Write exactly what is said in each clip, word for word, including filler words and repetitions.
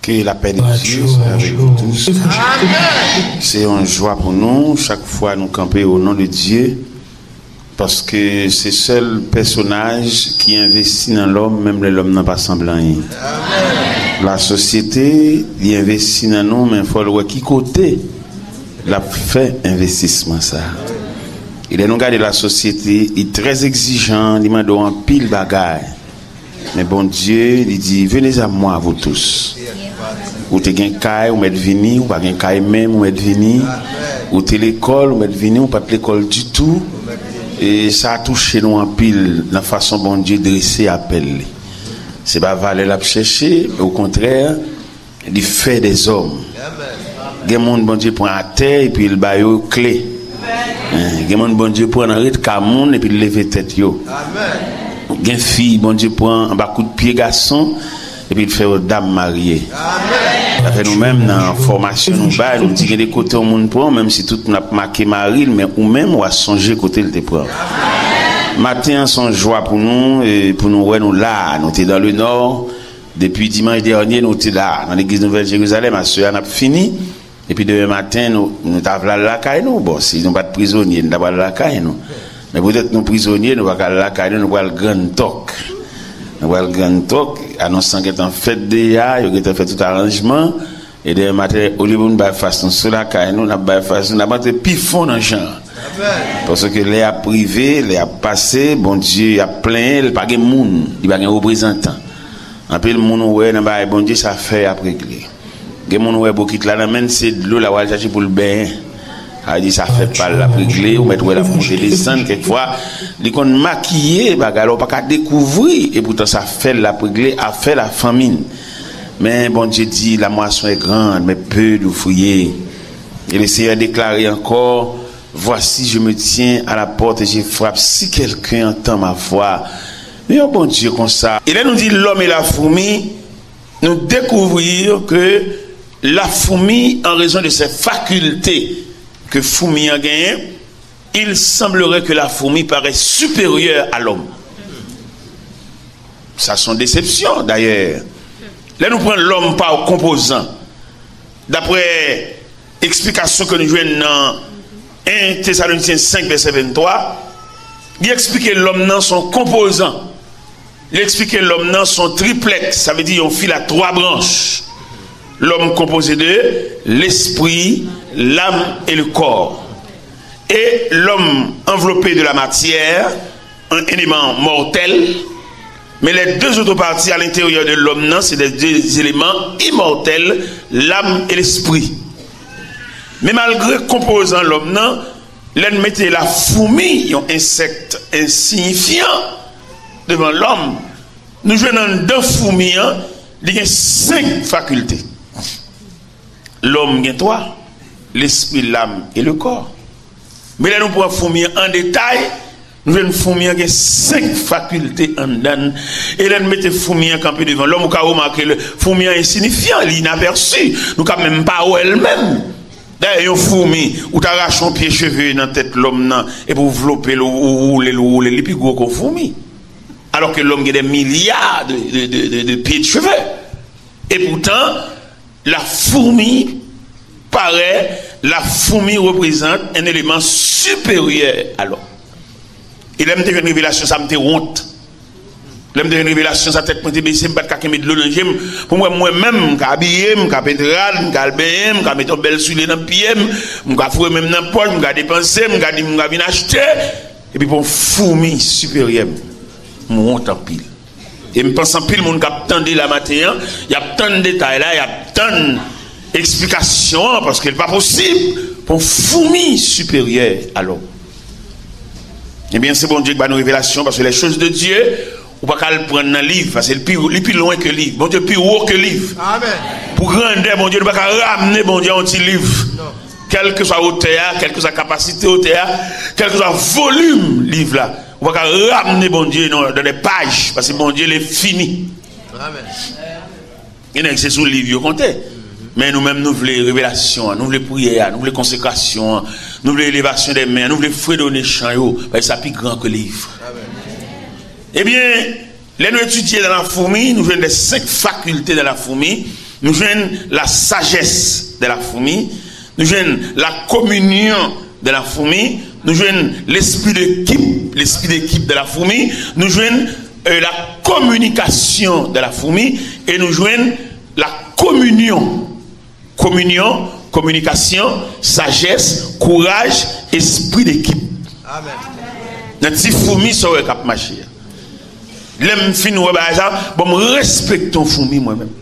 Que la paix de Dieu soit avec vous tous. Se yon jwa pou nou chak fwa nou kanpe au nom de Dieu, paske se sèl pèsonaj ki envesti nan lòm, menm lè lòm nan pa sanble anyen. Lasosyete, li envesti nan nou, men fò l wè ki kote l ap fè envestisman sa a. E lè nou gade lasosyete, li trè egzijan, li mande w anpil bagay. Men Bondye, li di, venez à moi, vous tous. Ou te gen kay, ou mèt vini, ou pa gen kay menm, ou mèt vini. Ou te lekòl, ou mèt vini, ou pa t lekòl ditou. E sa touche nou anpil nan fason Bondye drese apèl li. Se pa valè l ap chèche, men okontrè, li fè dèzòm. Gen moun Bondye pran atè epi l ba yo kle. Gen moun Bondye pran nan ret ka moun epi l leve tèt yo. Gen fi Bondye pran anba kout pye gason epi l fè yo dam marye. Sa fè nou menm nan fòmasyon nou bay, nou di gen de kote yon moun pran, menm si tout moun ap make mari l, men ou menm w a sonje kote l te pran. Maten an se yon jwa pou nou, e pou nou wè nou la, nou te dans le nord, depi dimanch dènye nou te la nan legliz Nouvèl Jerizalèm, aswè a n ap fini. Epi demen maten nou, nou ta vle al lakay nou. Bon, si nou pa t prizonye, nou ta pral lakay nou. Men poutèt nou prizonye, nou pa ka al lakay nou, nou pral Grand Turk. Nou pral Grand Turk, anons lan gentan fèt deja, yo gentan fè tout aranjman. E demen maten, olye pou nou bay fas nou sou lakay nou, n ap bay fas nou, n ap antre pi fon nan chan an. Paske lè ap rive, lè ap pase, Bondye ap plenyen, li pa gen moun, li pa gen reprezantan. Anpil moun ou wè nan bagay Bondye, sa fè y ap regle. Gen moun ou wè bokit la nan men l, se dlo l ap al chache pou l benyen. Sa vle di sa fè pa l l ap regle, ou mèt wè l ap monte desann, kèk fwa li konn makiye bagay la, ou pa ka dekouvri, e poutan sa fè l l ap regle afè lafanmi l. Men Bondye di, la moisson est grande, mais peu d'ouvriers. Et le Seigneur déclare encore, voici, je me tiens à la porte et je frappe, si quelqu'un entend ma voix. Men yon Bondye konsa. E lè nou di l'homme et la fourmi, nous découvrir que la fourmi, en raison de ses facultés que fourmi an genyen, il semblerait que la fourmi paraît supérieure à l'homme. Sa se yon desepsyon, dayè. Lè nou pran lòm pa konpozan, daprè eksplikasyon ke nou jwenn nan en Tesalonisyen senk, vèsè venntwa, li eksplike lòm nan se yon konpozan. Li eksplike lòm nan se yon triplèks, sa vle di yon fil a twa branch. L'homme composé de l'esprit, l'âme et le corps. Et l'homme enveloppé de la matière, un élément mortel, mais les deux autres parties à l'intérieur de l'homme nan, c'est des, des éléments immortels, l'âme et l'esprit. Men malgre konpozan lòm nan, lè n mete la foumi, yon ensèk ensiyifyan, devan lòm, nou jwenn anndan foumi an, li gen senk fakilte. Lòm gen twa, lespri, lam e le kò. Men lè nou pran foumi an an detay, nou jwenn foumi an gen senk fakilte anndan l. E lè n mete foumi an kanpe devan lòm, ou ka remake le, foumi an ensiyifyan, li inapèsi. Nou ka menm pa wè l menm. Dayè, yon foumi, ou ta rache yon pye cheve nan tèt lòm nan, epi ou vlope l, ou, ou woule l, ou woule l, li pi gwo ke yon foumi. Alò ke lòm gen dè milya de, de, de, de, de pye de cheve. E poutan, la fourmi parè, la fourmi reprezant un élément supérieur à l'homme. E lè m te jwenn revelasyon sa, m te wont. Lè m te jwenn revelasyon sa, tèt mwen te bese, m pa t ka kenbe dlo nan je m. Pou m wè mwen menm, m ka abiye, m ka pete rad, m ka al benyen, m ka mete yon bèl soulye nan pye m, m ka foure men m nan pòch, m ka depanse, m ka di, m ka vin achte. Epi pou yon foumi siperyè m, m wont anpil. E m panse anpil moun k ap tande la maten an, y ap tann detay la, y ap tann eksplikasyon an, paske l pa posib pou yon foumi siperyè a lòm. Ebyen, se Bondye ki ba nou revelasyon, paske les choses de Dieu, ou pa ka al pran nan liv, paske li pi, li pi lwen ke liv. Bondye pi wo ke liv. Amèn. Pou grandè Bondye, nou pa ka ramne Bondye a yon ti liv. Non. Kèlkeswa otè a, kèlkeswa kapasite otè a, kèlkeswa volim liv la, ou pa ka ramne Bondye nan, dans des pages, paske Bondye, li fini. Amèn. Gen nèg se sou liv yo konte. Men nou menm, nou vle revelasyon an, nou vle priyè a, nou vle konsekrasyon an, nou vle elevasyon dè men an, nou vle fredone chan yo, paske sa pi gran ke liv. Ebyen, Lè nou etidye dans la fourmi, nou jwenn les cinq facultés dans la fourmi, nou jwenn la sagesse dans la fourmi, nou jwenn la communion dans la fourmi, nou jwenn l'esprit d'équipe, l'esprit d'équipe dans la fourmi, nou jwenn euh, la communication dans la fourmi, e nou jwenn la communion. Kominyon, kominikasyon, sajès, kouraj, espri dekip. Nan ti foumi sa w wè k ap mache a. Lè m fin wè bagay sa, bon, m respekte yon foumi mwen menm.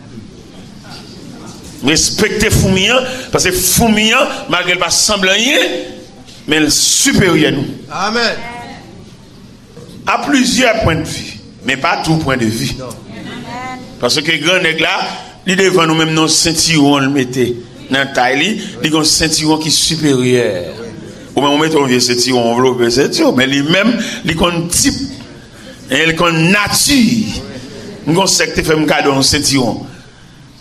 M respekte foumi an, paske foumi an, malgre l pa sanble anyen, men l siperyè nou. Amèn. A plizyè pwennvi, men pa tou pwennvi. Paske gran nèg la, li devan nou menm nan yon sentiwon l mete nan tay li, li gen yon sentiwon ki siperyè. Ou menm ou mete yon vye sentiwon, ou vlope sentiwon, men li menm, li konn tip, e li konn nati. M gen yon sè k te fè m kado yon sentiwon.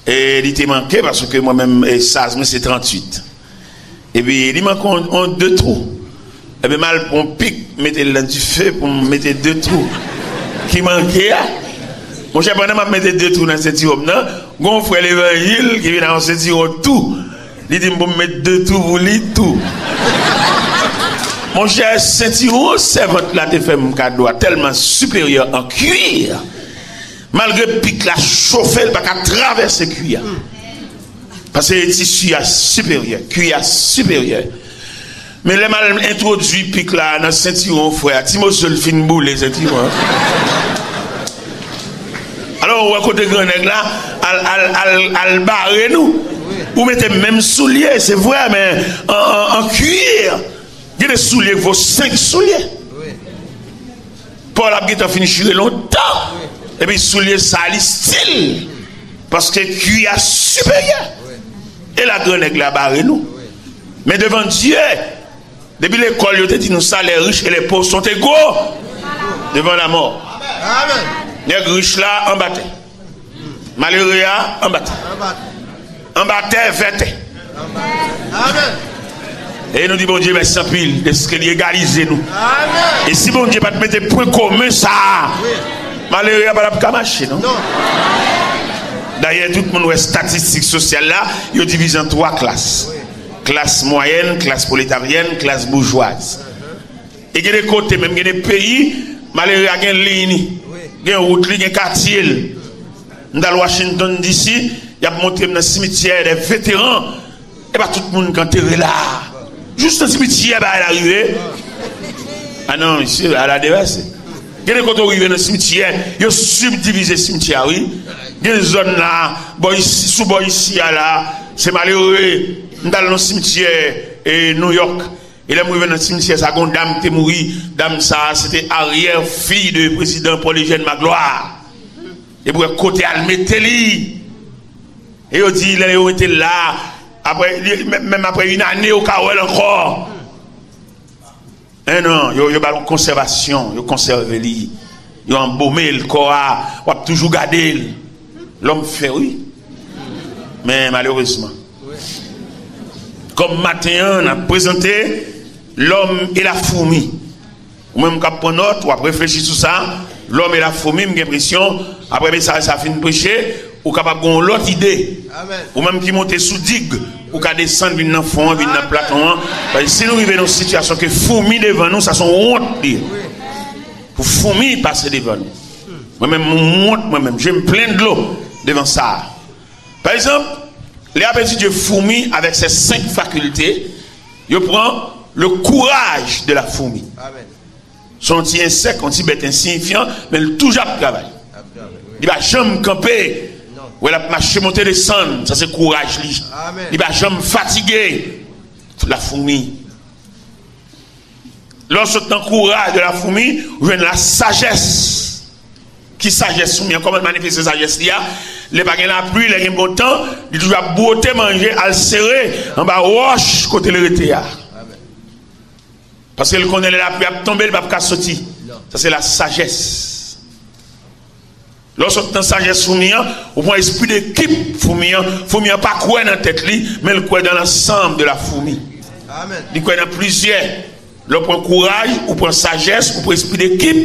E li te manke, paske mwen menm, e, size mwen se tranntuit. Epi li manke yon, yon de twou. Epi m al pran yon pik, mete l nan dife pou m mete de twou ki manke a. Monchè, pandan m ap mete de twou nan sentiwon m nan, gen yon frè levanjil ki vin ak yon sentiwon tou. Li di m pou m met de twou pou li tou. Monchè, sentiwon sèvant la te fè m kado a tèlman siperyè an kwi. Malgre pik la chofe, l pa ka travèse kwi a. Paske tisi a siperyè, kwi a siperyè. Men lè m al entwodui pik la nan sentiwon frè a, ti moso l fin boule sentiwon an. Alò, ou wè kote gran nèg la al, al, al, al bare nou. Ou mete menm soulye, se vre, men an, an, an kwi. Gen de soulye k vo senk soulye. Pa w la ap gentan fin chire lontan. Epi soulye sa li stil. Paske kwi a siperyè. E la gran nèg la bare nou. Men devan Dye, depi lekòl yo te di nou sa, les riches et les pauvres sont égaux devant la mort. Nèg rich la anba tè. Malere a anba tè. Anba tè, vè tè. E nou di Bondye mèsi anpil dèske li egalize nou. E si Bondye pa t mete pwen komen sa a, malere a pa t ap ka mache, non. Dayè, tout moun wè estatistik sosyal la, yo divize an twa klas. Klas mwayèn, klas pwoletaryèn, klas boujwaz. E gen de kote, menm gen de peyi, malere a gen liy li, gen wout li, gen katye l. M t al Washington D C, y ap montre m nan simityè dè veteran. E pa tout moun k antere la. Jis nan simityè bagay la rive. A non, mesye, bagay la devase. Gen de kote w rive nan simityè, yo sibdivize simityè a, wi. Gen zòn la, bò isi, sou bò isi a la, se malere. M t al nan simityè, e, New York. E lè m rive nan simityè sa, gon dam ki te mouri. Dam sa, se te aryè fi de prezidan Paul Eugène Magloire. E pou wè kote al mete li. E yo di, lè yo mete l la, apre, li, menm, menm apre une année, ou ka wè l ankò. En non, yo, yo ba l yon konsèvasyon, yo konsève li. Yo anbome l, kò a, w ap toujou gade l. Lòm fè, wi. Men malerezman, kòm maten an, n ap prezante L'homme et la fourmi. Ou menm k ap pran nòt, w ap reflechi sou sa. L'homme et la fourmi, m gen enpresyon, apre mesaj sa fin preche, ou kapab gen yon lòt ide. Ou menm ki monte sou dig, ou ka desann vin nan fon an, vin nan platon an. Paske si nou rive nan yon sitiyasyon ke foumi devan nou, sa se yon wont li ye. Pou foumi pase devan nou. Mwen menm, m wont mwen menm. Je m plen dlo devan sa. Pa egzanp, lè y ap etidye foumi avèk ses cinq facultés, yo pran le courage de la fourmi. Se yon ti ensèk, yon ti bèt ensiyifyan, men l toujou ap travay. Li pa janm kanpe. Wè l ap mache, monte, desann, sa se kouraj li. Li pa janm fatige. La fourmi. Lè w sot nan kouraj de la fourmi, ou jwenn la sajès. Ki sajès foumi an? Kòman l manifeste sajès li a? Lè pa gen lapli, lè gen bon tan, li toujou ap bwote manje, al sere anba wòch kote l rete a. Paske l konnen lè lapli ap tonbe, l p ap ka soti. Sa se la sajès. Lè w sot nan sajès foumi an, ou pran espri de kip foumi an. Foumi an pa kwè nan tèt li, men l kwè dans l'ensemble de la fourmi. Li kwè nan plizyè. Lè w pran kouraj, ou pran sajès, ou pran espri de kip,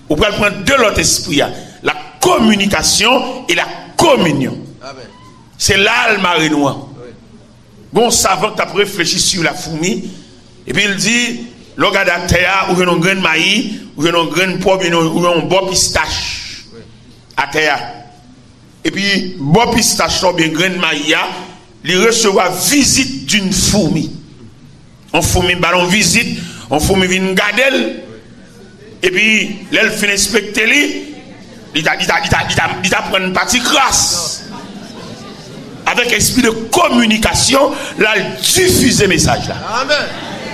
ou pral pran de lòt espri a. communication et la communion. Se la l mare nou an. Gon savan k t ap reflechi sur la fourmi, epi l di, lè w gade atè a, ou jwenn yon grenn mayi, ou jwenn yon grenn pòm, ou jwenn yon bò pistach atè a. Epi bò pistach la oubyen grenn mayi a, li resevwa vizit d'une fourmi. Yon foumi ba l yon vizit, yon foumi vin gade l. Epi lè l fin enspekte li, li ta, li ta, li ta, li ta, li ta pran pati kras. Avèk espri de kominikasyon, l al difize mesaj la.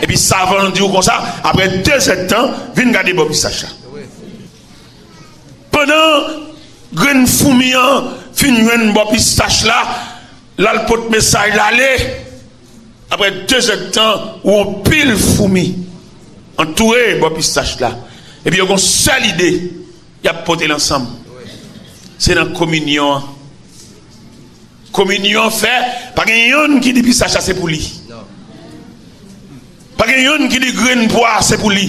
Epi savan an di w konsa, apre dezèdtan, vin gade bò pistach la. Pandan grenn foumi an fin jwenn bò pistach la, l al pot mesaj la ale. Apre dezèdtan, ou anpil foumi antoure bò pistach la. Epi yo gon sèl ide, y ap pote l ansanm. Se nan kominyon an. Kominyon fè, pa gen yonn ki di pistach la se pou li. Pa gen yonn ki di grenn pwa a se pou li.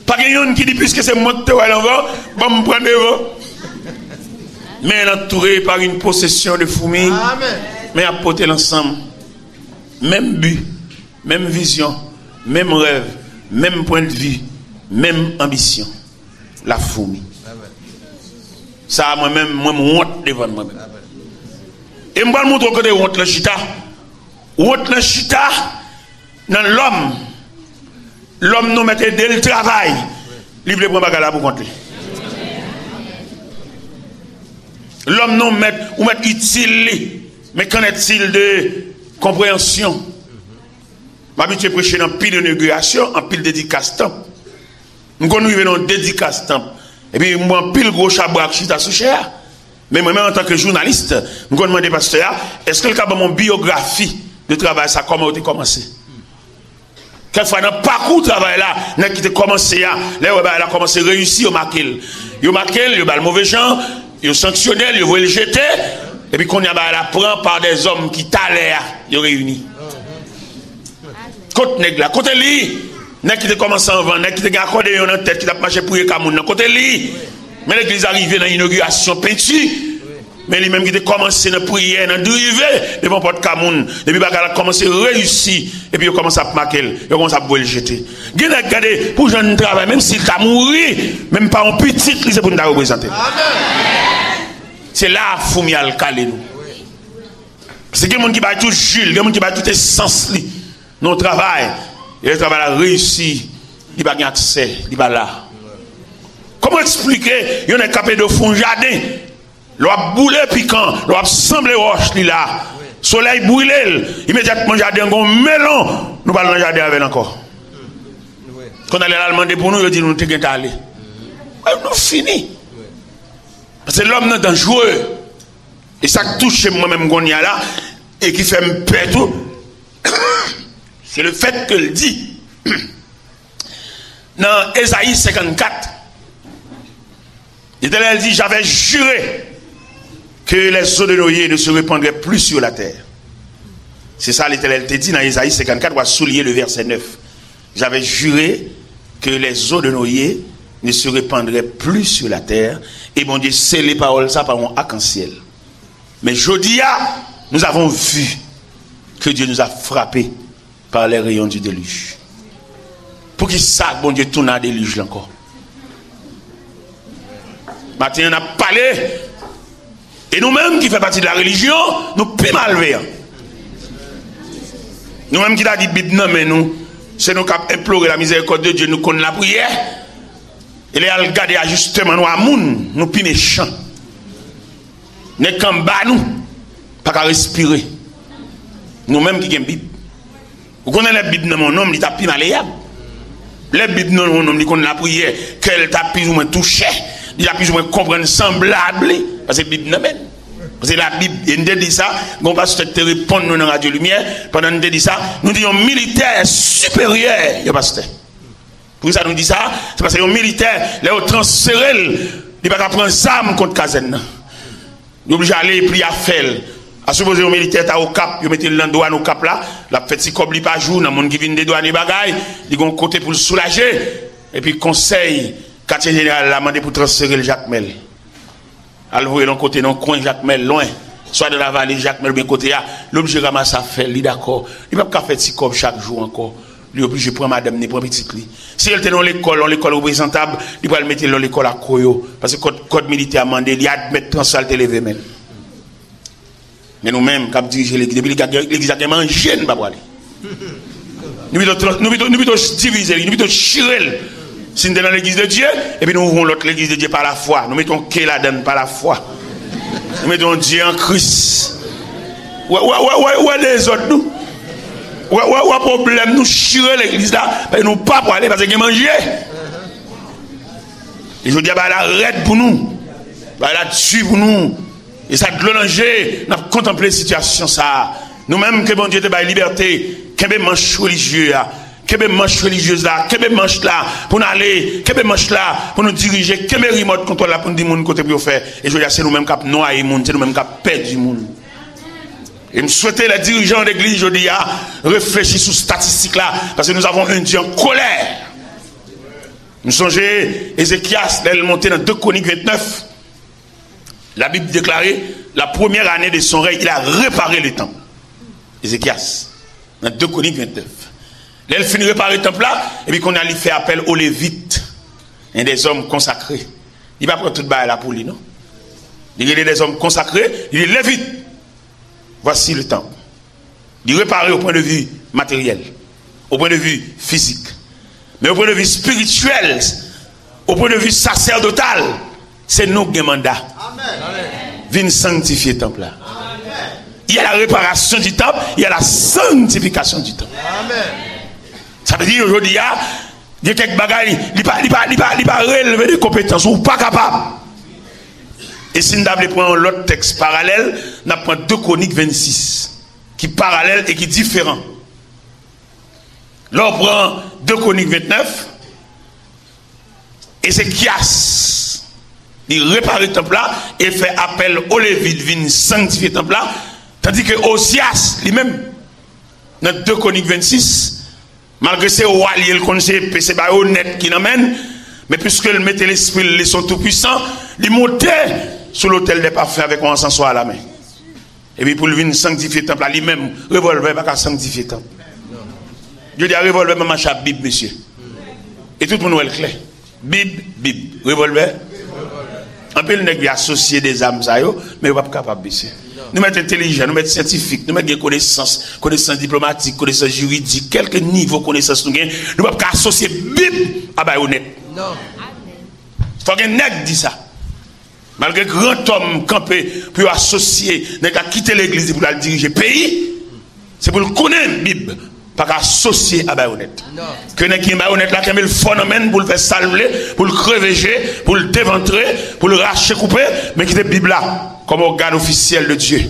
Pa gen yonn ki di, piske se mwen ki te wè l anvan, ban m pran devan. Men l antoure par une possession de fourmis. Men y ap pote l ansanm. Menm bi, menm vizyon, menm rèv, menm pwennvi, menm anbisyon. La foumi. Sa a mwen menm, mwen m wont devan mwen menm. E m pral montre w kote wont lan chita. Wont lan chita nan lòm. Lòm nou mèt ede l travay. Li vle pran bagay la pou kont li. Lòm nou mèt, ou mèt itil li. Men qu'en est-il de konpreyansyon? M abitye preche nan pil inogirasyon, anpil dedikas tanp. M konn rive nan yon dedikas tanp. Epi m wè anpil gwo chabrak chita sou chè a. Men mwen menm, antanke jounalis, m konn mande pastè a, èske l ka ban m yon biyografi de travay sa, kòman yo te kòmanse? Kèk fwa nan pakou travay la, nèg ki te kòmanse a, lè yo wè bagay la kòmanse reyisi, yo make l. Yo make l, yo ba l move jan, yo sanksyone l, yo voye l jete. Epi kounye a bagay la pran pa dèzòm ki talè a yo reyini. Kot nèg la? Kote li? Nèg ki te kòmanse anvan, nèg ki te gen akòdeyon nan tèt, ki t ap mache priye ka moun nan, kote li? Men legliz la rive nan inogirasyon penti. Men li menm ki te kòmanse nan priyè, nan drive devan pòt ka moun, depi bagay la kòmanse reyisi, epi yo kòmanse ap make l, yo kòmanse ap voye l jete. Gen nèg, gade pou jan n travay, menm si l ta mouri, menm pa yon pitit li se pou n ta reprezante. Se la foumi al kale nou. Paske gen moun ki bay tout ji l, gen moun ki bay tout esans li nan yon travay. E lè travay la reyisi, li pa gen aksè, li pa la. Kòman eksplike yon nèg k ap ede w fè yon jaden? Lè w ap boule pikan, lè w ap sanble wòch, li la. Solèy brile l, imedyatman jaden an gen yon melon, nou pa al nan jaden avè l ankò. Kounye a lè l al mande pou nou, yo di nou te gentan ale. Nou fini. Paske lòm nan danjere. E sa k touche m mwen menm kounye a la, e ki fè m pè tou, se le fèt ke l di, nan Ezayi senkannkat, Letènèl di, j'avais juré que les os de Noé ne se répandraient plus sur la terre. Se sa Letènèl te di nan Ezayi senkannkat, w a souliye le vèsè nèf. J'avais juré que les os de Noé ne se répandraient plus sur la terre. E Bondye sele pawòl sa pa yon akansyèl. Men jodi a, nous avons vu que Dieu nous a frappés par les rayons du déluge. Poukisa Bondye tounen a delij la ankò? Maten an n ap pale, e nou menm ki fè pati de la relijyon, nou pi malveyan. Nou menm ki ta di Bib nan men nou, se nou k ap enplore la mizèrikòd de Dye, nou konn lapriyè. E lè y al gade ajisteman nou a moun, nou pi mechan. Nèg k anba nou pa ka respire. Nou menm ki gen Bib. Ou konnen lè Bib nan men yon nonm, li ta pi maleyab. Lè Bib nan men yon nonm, li konn lapriyè, kè l ta plizoumwen touche, li ta plizoumwen konprann sanblab li, paske Bib nan men l. Paske Labib, e n te di sa, gen yon pastè ki te reponn nou nan Radyo Limyè, pandan n te di sa, nou di yon militè siperyè yon pastè. Poukisa nou di sa? Se paske yon militè, lè yo transfere l, li pa ka pran zam kont kazèn nan. Li oblije ale epi afè l. A sipoze yon militè ta Okap, yo mete l nan dwàn Okap la, l ap fè ti kòb li pa jou nan moun ki vin dedwane bagay, li gen yon kote pou l soulaje. Epi konsèy katye jeneral la mande pou transfere l Jakmèl. Al voye l yon kote nan kwen Jakmèl, lwen. Swa nan lavale Jakmèl oubyen kote a, li oblije ranmase afè l, li dakò. Li p ap ka fè ti kòb chak jou ankò. Li oblije pran madanm ni, pran pitit li. Si l te nan yon lekòl, yon lekòl reprezantab, li pral mete l nan lekòl ak koyo. Paske kòd, kòd militè a mande, li admèt transfè l, te leve men l. Men nou menm k ap dirije legliz, depi legliz a, legliz a gen manje, n pa prale. Nou pito, nou pito, nou pito divize li, nou pito chire l. Si n te nan legliz de Dye, epi nou ouvri yon lòt legliz de Dye pa lafwa, nou mete yon ke ladan l pa lafwa. Nou mete yon Dye an Kris. Wè, wè, wè, wè, wè dezòd nou. Wè, wè, wè pwoblèm nou, chire legliz la, paske nou pa prale, paske gen manje. E jodi a, bagay la rèd pou nou. Bagay la di pou nou. E sa dlo nan je, n ap kontanple sitiyasyon sa a. Nou menm ke Bondye te bay libète, kenbe manch relijye a. Kenbe manch relijyez la, kenbe manch la pou n ale, kenbe manch la pou nou dirije, kenbe rimòt kontwòl la pou n di moun kote pou yo fè. E jodi a, se nou menm k ap nwaye moun, se nou menm k ap pèdi moun. E m swete les dirigeants d'église jodi a reflechi sou statistik la, paske nous avons un Dieu en colère. M sonje Ezekyas, lè l monte nan de Kwonik vennèf, Labib deklare, la première année de son règne, il a réparé le temple. Ezekyas, nan de Kwonik vennèf. Lè l fin repare tanp la, epi kounye a li fè apèl o Levit, en dèzòm konsakre. Li pa pran tout bagay la pou li, non. Li rele dèzòm konsakre, li di, Levit, voici le temple. Li repare o pwen de vi materyèl, o pwen de vi fizik. Men o pwen de vi espirityèl, o pwen de vi sasèdotal, se nou k gen manda. Vin sanktifye tanp la. Il y a la réparation du temple, il y a la sanctification du temple. Sa vle di, jodi a, gen kèk bagay, li pa, li pa, li pa, li pa releve de konpetans ou, ou pa kapab. E si n ta vle pran yon lòt tèks paralèl, n ap pran de Kwonik vennsis, ki paralèl e ki diferan. Lè w pran de Kwonik vennèf, Ezekyas, li repare tanp la e fè apèl o Levit vin sanktifye tanp la, tandike Ozyas, li menm, nan de Kwonik vennsis, malgre se wa l ye, l konn se epe, se bayonèt ki nan men l, men piske l mete lespri l, li se yon toupwisan, li monte sou lotèl dè pafen avèk yon ansanswa a lamen. Epi pou l vin sanktifye tanp la, li menm, revòlvè pa ka sanktifye tanp. Jodi a, revòlvè pa mache ak Bib, mesye. E tout moun wè l klè. Bib, Bib. Revòlvè. Anpil nèg vle asosye de zam sa yo, men yo p ap kapab, mesye. Nou mèt entèlijan, nou mèt syantifik, nou mèt gen konesans, konesans diplomatik, konesans jiridik, kèlke nivo konesans nou gen, nou p ap ka asosye Bib a bayonèt. Fò gen nèg di sa. Malgre grantòm kanpe pou yo asosye nèg la kite legliz li pou l al dirije peyi, se pou l konnen Bib pa ka asosye a bayonèt. Ke nèg ki gen bayonèt la kenbe l fò nan men l pou l fè sa l vle, pou l kreve je, pou l devantre, pou l rache koupe, men kite Bib la kòm ògàn ofisyèl de Dye.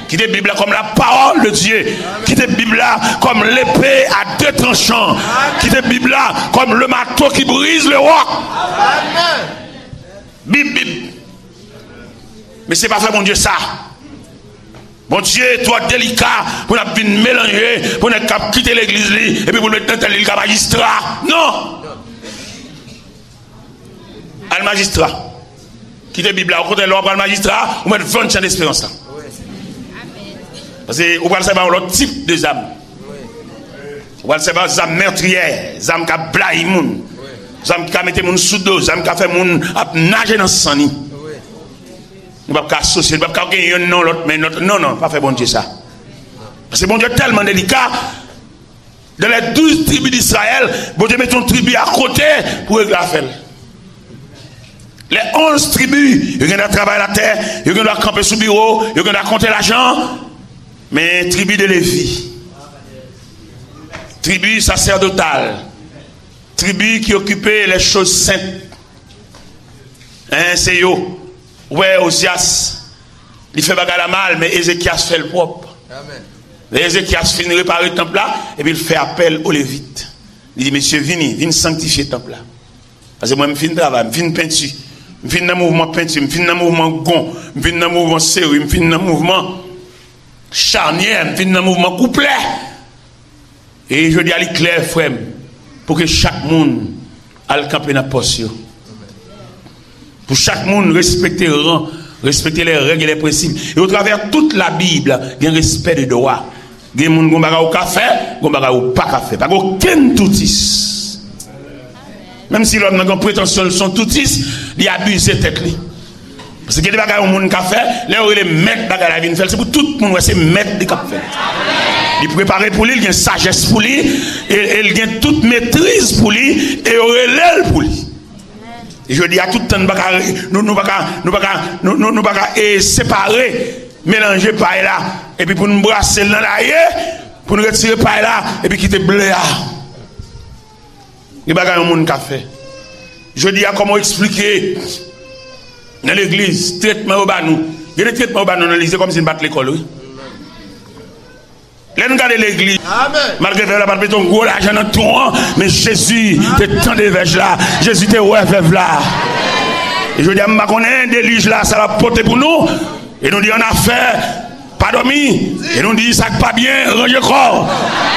Kite Bib la kòm la parole de Dieu. Kite Bib la kòm lepe a de tranchan. Kite Bib la kòm le mato ki briz le wòk. Bib, Bib. Mesye, pa fè Bondye sa. Bondye twò delika pou n ap vin melanje, pou nèg k ap kite legliz li, epi pou l met nan tèt li, li ka majistra. Non! Al majistra. Kite Bib la. Okontrè, lè w ap al majistra, ou mèt vann chan esperans la. Paske ou pral sèvi yon lòt tip de zam. Ou pral sèvi zam mètriyè, zam k ap blayi moun, zam ki ka mete moun sou do, zam ki ka fè moun ap naje nan san li. Nou p ap ka asosye, nou p ap ka gen yonn nan lòt, men lòt, non, non, pa fè Bondye sa. Paske Bondye tèlman delika, dans les douze tribus d'Israël, Bondye mete yon tribi akote pou regle afè l. Les onze tribus, yo gen dwa travay latè, yo gen dwa kanpe sou biwo, yo gen dwa konte lajan, men tribi de Levi, tribi sasèdotal, tribi ki okipe les choses saintes, en, se yo. Ou wè, Ozyas, li fè bagay la mal, men Ezekyas fè l pwòp. Lè Ezekyas fin repare tanp la, epi l fè apèl o Levit. Li di, mesye, vini, vin sanktifye tanp la. Paske mwen, m fin travay, m fin penti, m fin nan mouvman penti, m fin nan mouvman gon, m fin nan mouvman seri, m fin nan mouvman chanyè, m fin nan mouvman kouplè. E jodi a, li klè, frè m, pou ke chak moun al kanpe nan pòs yo. Pou chak moun respekte ran, respekte les règles et les principes. E otravè tout Labib, gen respè de dwa. Gen moun, gon bagay ou ka fè, gon bagay ou pa ka fè. Pa gen okenn toutis. Menm si lòm nan gen pretansyon l se yon toutis, li abize tèt li. Paske gen de bagay yon moun ka fè, lè yo rele mèt bagay la vin fè l, se pou tout moun wè se mèt li k ap fè l. Li prepare pou li, li gen sajès pou li, e, e li gen tout metriz pou li, e yo rele l pou li. E jodi a, tout tan nou pa ka, nou, nou pa ka, nou pa ka, nou, nou, nou pa ka, e, separe, melanje pay la, epi pou n brase l nan laye, pou n retire pay la, epi kite ble a. Gen bagay yon moun ka fè. Jodi a, kòman w eksplike nan legliz, tretman yo ba nou? Gen de tretman yo ba nou nan legliz, se kòmsi n pa t lekòl, wi. Lè n gade legliz, malgre vèv la pa t mete yon gwo lajan nan twon an, men Jezi te tande vèv la. Jezi te wè vèv la. E jodi a, m pa konnen delij la, sa l ap pote pou nou. E nou di annafè, pa dòmi. E nou di sa k pa byen, ranje kò w.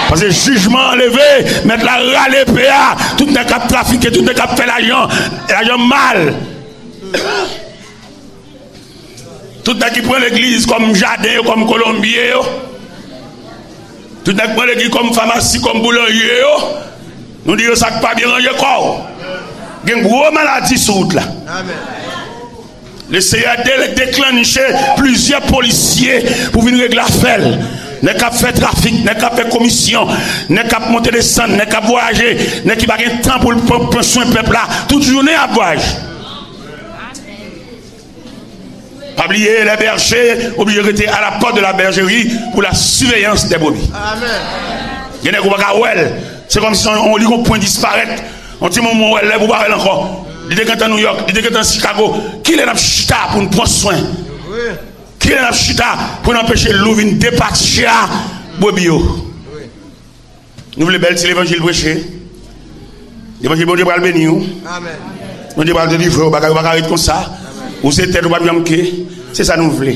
Paske jijman an leve, mèt la rale epe a. Tout nèg k ap trafike, tout nèg k ap fè lajan, lajan mal. Tout nèg ki pran legliz kòm jaden yo, kòm kolonbye yo. Tout nèg pran legliz kòm famasi, kòm boulanje yo. Nou di yo sa k pa byen, ranje kò w. Gen gwo maladi sou wout la. Lesenyè de-, deklanche plizyè polisye pou vin regle afè l. Nèg k ap fè trafik, nèg k ap fè komisyon, nèg k ap monte desann, nèg k ap vwayaje, nèg ki pa gen tan pou l pran, pran swen pèp la. Tout jounen y ap vwayaje. Pa bliye, les bergers oblije rete à la porte de la bergerie pour la surveillance des brebis. Gen nèg ou pa ka wè l. Se kòmsi yon, li gon pwen disparèt. Yon ti moman w wè l, lè pou pa wè l ankò. Li te gentan Nouyòk, li te gentan Chikago. Kilè n ap chita pou n pran swen? Kilè n ap chita pou n anpeche lou vin depatcha brebis yo? Nou vle bèl ti levanjil preche. Levanjil, Bondye pral beni w. Bondye pral delivre w, bagay ou pa ka ret konsa. Ou se tèt, ou p ap janm ke. Se sa nou vle.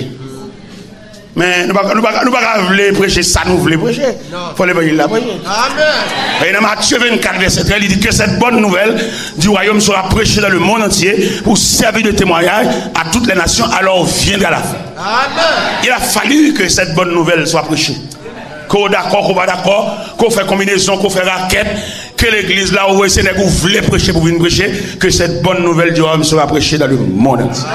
Men nou pa, nou pa, nou pa ka vle preche sa nou vle preche. Fò levanjil la preche. E nan Matye vennkat, vèsè trèz, li di que cette bonne nouvelle du royaume sera prêchée dans le monde entier pour servir de témoignage à toutes les nations, alors viendra la fin. Il a fallu que cette bonne nouvelle soit prêchée. Ke w dakò, ke w pa dakò, ke w fè konbinezon, ke w fè rakèt, ke legliz la, ou wè se nèg ou vle preche pou vin preche, que cette bonne nouvelle du royaume sera prêchée dans le monde entier.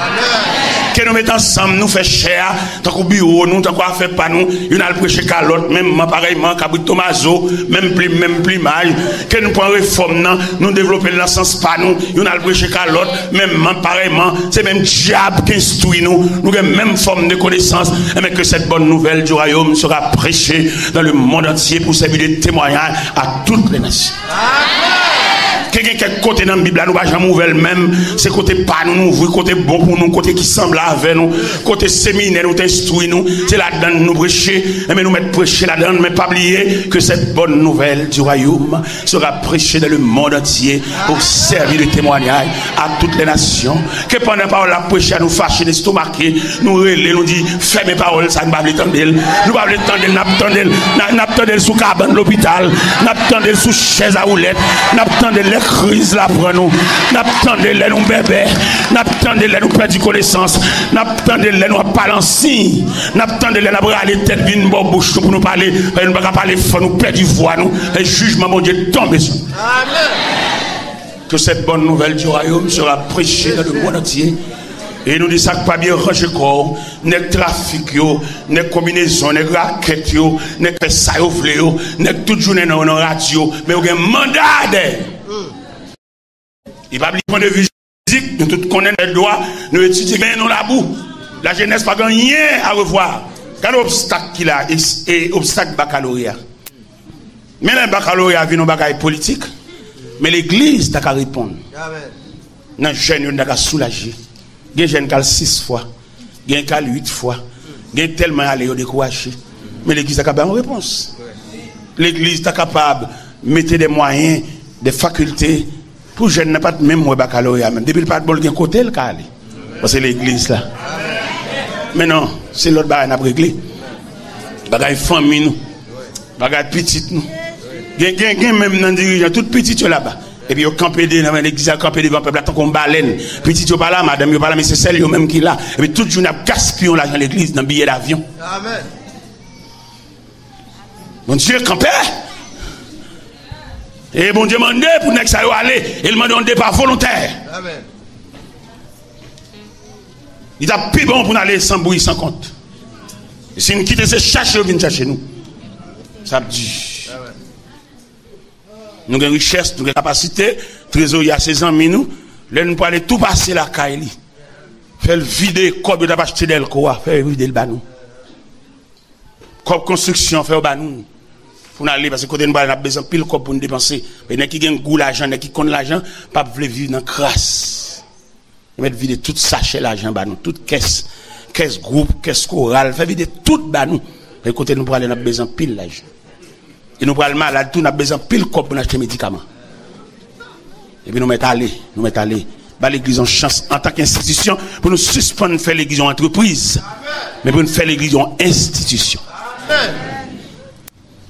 Ke nou met ansanm, nou fè chè a, tankou biwo nou, tankou afè pa nou, youn al preche ka lòt, menm man parèyman, kabrit tomazo, menm plim, menm plimaj, ke nou pran refòm nan, nou devlope l nan sans pa nou, youn al preche ka lòt, menm man parèyman, se menm dyab ki enstwi nou, nou gen menm fòm de konesans, enben que cette bonne nouvelle du royaume sera prêchée dans le monde entier pour servir de témoignage à toutes les nations. Ke gen kèk kote nan Bib la, nou pa janm ouvè l menm, se kote pa nou, nou ouvri, kote bon pou nou, kote ki sanble avè nou, kote seminè nou te enstwi nou, se ladann nou preche, enben nou mèt preche ladann, men pa bliye que cette bonne nouvelle du royaume sera prêchée dans le monde entier pour servir de témoignage à toutes les nations. Ke pandan pawòl la ap preche a, nou fache, n estomake, nou rele, nou di, fèmen pawòl sa, n pa vle tande l. Nou pa vle tande l, n ap tande l. N a, n ap tande l sou kabann lopital. N ap tande l sou chèz a woulèt. N ap tande l lè kriz la pran nou. N ap tande l lè nou bèbè. N ap tande l lè nou pèdi konesans. N ap tande l lè nou ap pale an siy. N ap tande l lè n ap rale tèt vin bò bouch nou pou nou pale. Paske nou pa ka pale fò, nou pèdi vwa nou. E jijman Bondye tonbe sou nou. Que cette bonne nouvelle du royaume sera prêchée dans le monde entier. E nou di sa k pa byen, ranje kò w, nèg trafik yo, nèg konbinezon, nèg rakèt yo, nèg fè sa yo vle yo, nèg tout jounen nan, nan radyo, men yo gen manda dèyè. E pa bliye pwen de vi jiridik, nou tout konnen lè dwa, nou etidye, men nou labou. Lajenès pa gen anyen a revwa. Gade obstak ki la, e, e obstak bakaloreya. Men lè bakaloreya vin yon bagay politik, men legliz ta ka reponn. Nan jèn yo, n ta ka soulaje. Gen jèn k al sis fwa, gen k al uit fwa, gen tèlman y ale yo dekouraje. Men legliz ta ka bay yon repons. Legliz ta kapab mete de mwayen, de fakilte, pou jèn nan pa t menm wè bakaloreya menm. Depi l pa t bon, l gen kote l ka ale. Paske legliz la. Men non, se lòt bagay n ap regle. Bagay fanmi nou. Bagay pitit nou. Gen, gen, gen menm nan dirijan, tout pitit yo laba. Epi yo kanpe de, nan legliz la, kanpe devan pèp la tankou yon balèn. Pitit yo pa la, madanm yo pa la, men se sèl yo menm ki la. Epi tout jounen ap gaspiye lajan legliz nan biyè davyon. Amèn. Bondye kanpe. E Bondye mande pou nèg sa yo ale. E l mande yon depa volontè. Amèn. Li t ap pi bon pou n ale san bri, san kont. E si n kite se chache yo vin chache nou. Sa ap di. Nou gen richès, nou gen kapasite, trezorye a se zanmi nou. Lè nou prale tou pase lakay li. Fè l vide kòb yo t ap achte dèlko a, fè l vide l ba nou. Kòb konstriksyon, fè yo ba nou. Pou n ale, paske kote nou prale, n ap bezwen anpil kòb pou n depanse. Men nèg ki gen gou lajan, nèg ki konn lajan, p ap vle viv nan kras. Yo mèt vide tout sachè lajan ba nou, tout kès, kès gwoup, kès koral, fè vide tout ba nou. E kote nou prale, n ap bezwen anpil lajan. E nou pral malad tou, n ap bezwen anpil kòb pou n achte medikaman. Epi nou mèt ale, nou mèt ale. Ba legliz yon chans antanke enstitisyon pou nou sispann fè legliz yon antrepriz, men pou nou fè legliz yon enstitisyon.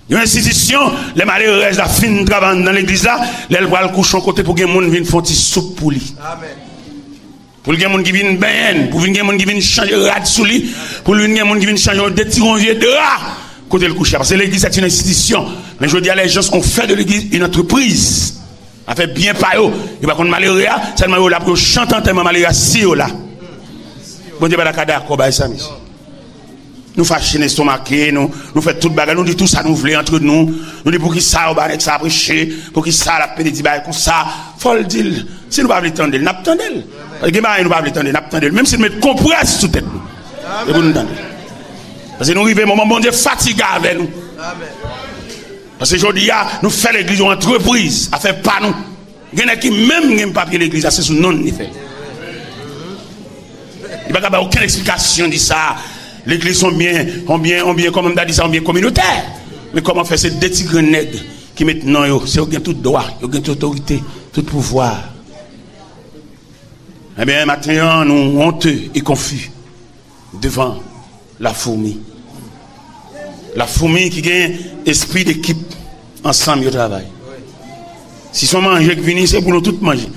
Yon enstitisyon, lè malerèz la fin travay anndan legliz la, lè l pral kouche yon kote pou gen moun vin fè yon ti soup pou li. Amèn. Pou l gen moun ki vin benyen l, pou vin gen moun ki vin chanje rad sou li, pou l vin gen moun ki vin chanje yon detiron vye dra kote l kouche a. Paske legliz se yon enstitisyon. Men jodi a, les gens ont fait de l'église une entreprise. Afè byen pa yo. Yo pa konn malere a, sèlman yo la pou yo chante antèman malere a si yo la. Bondye pa ta ka dakò bay sa, mesye. Nou fache, n estomake, nou, nou fè tout bagay, nou di tout sa nou vle antre nou. Nou di poukisa yo ba nèg sa preche, poukisa l ap pede di bagay konsa. Fò l di l. Si nou pa vle tande l, n ap tande l. Gen bagay nou pa vle tande, n ap tande l. Menm si l met konprès sou tèt nou. E pou nou tande. Paske nou rive moman Bondye fatige avè nou. Paske jodi a, nou fè legliz yon antrepriz, afè pa nou. Gen nèg ki menm gen papye legliz la, se sou non li fè. Li pa ka bay okenn eksplikasyon di sa. Legliz se yon byen, yon byen, yon byen, kòman m ta di sa, yon byen kominotè. Men kòman fè se de ti grenn nèg ki met non yo, se yo gen tout dwa, yo gen tout otorite, tout pouvwa. Ebyen, maten an, nou onte e konfi devan la foumi. La foumi ki gen espri dekip, ansanm yo travay. Si se yon manje k vini, se pou nou tout manje.